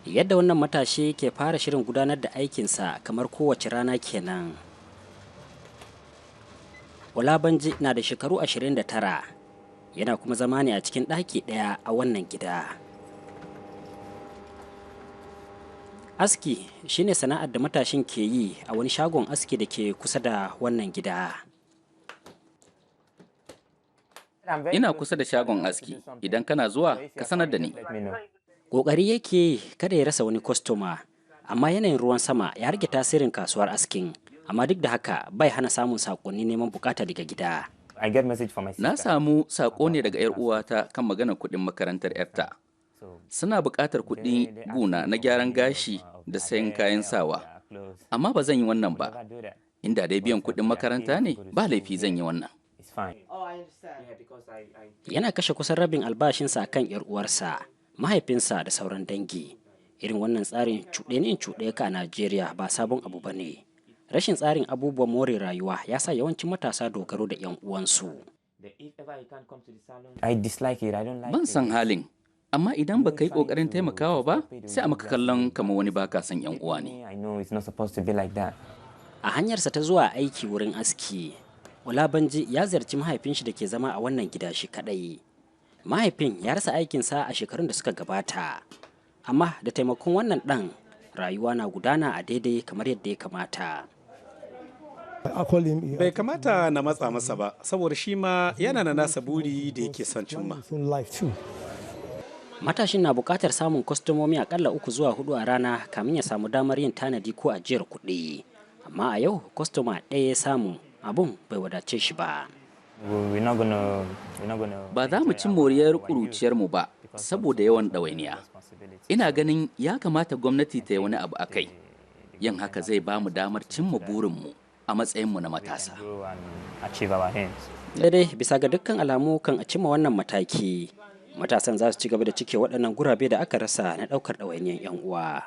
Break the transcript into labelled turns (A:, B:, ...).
A: Yadda wannan matashi ke fara shirin gudanar da aikinsa kamar kowace rana kenan. Olabanji na da shekaru 29, yana kuma zama ne a cikin ɗaki ɗaya a wannan gida. Aski shine sana'ar da matashin ke yi a wani shagon aski da ke kusa da wannan gida.
B: Ina kusa da shagon aski, idan kana zuwa ka sanar da ni.
A: Ƙoƙari yake yi kada ya rasa wani kwastoma, amma yanayin ruwan sama ya rage tasirin kasuwar askin, amma duk da haka bai hana samun saƙonni neman bukata daga gida.
B: Na samu saƙo ne daga 'yar uwata kan maganar kuɗin makarantar 'yarta. Suna buƙatar kuɗi guna na gyaran gashi da sayan kayan sawa. Amma ba zan yi wannan ba. Inda dai biyan kuɗin makaranta ne, ba laifi zan yi wannan.
A: Yana kashe kusan rabin albashinsa kan 'yar uwarsa, mahaifinsa da sauran dangi. Irin wannan tsarin cuɗe ni in cuɗe ka a Najeriya ba sabon abu ba ne. Rashin tsarin abubuwan more rayuwa ya sa yawancin matasa dogaro da 'yan uwansu.
B: Ban san halin, amma idan ba ka yi ƙoƙarin taimakawa ba, sai a maka kallon kamar wani baka son 'yan uwa ne.
A: A hanyarsa ta zuwa aiki wurin aski, Olabanji ya ziyarci mahaifinshi da ke zama a wannan gida shi kaɗai. Mahaifin ya rasa aikinsa a shekarun da suka gabata, amma da taimakon wannan ɗan, rayuwa na gudana a daidai kamar yadda ya kamata.
C: Bai kamata na matsa masa ba, saboda shi ma yana na nasa buri da yake son cimma.
A: Matashin na buƙatar samun kwastomomi akalla uku zuwa hudu a rana kamin ya samu damar yin tanadi ko ajiyar kuɗi. Amma a yau kwastoma ɗaya ya samu, abun bai wadace shi ba.
B: Ba za mu ci moriyar ƙuruciyarmu ba saboda yawan ɗawainiya. Ina ganin ya kamata gwamnati ta yi wani abu a kai. Yin haka zai ba mu damar cimma burinmu a matsayinmu na matasa.
A: Daidai bisa ga dukkan alamu, kan a cimma wannan mataki, matasan za su ci gaba da cike waɗannan gurabe da aka rasa na ɗaukar ɗawainiyar 'yan uwa.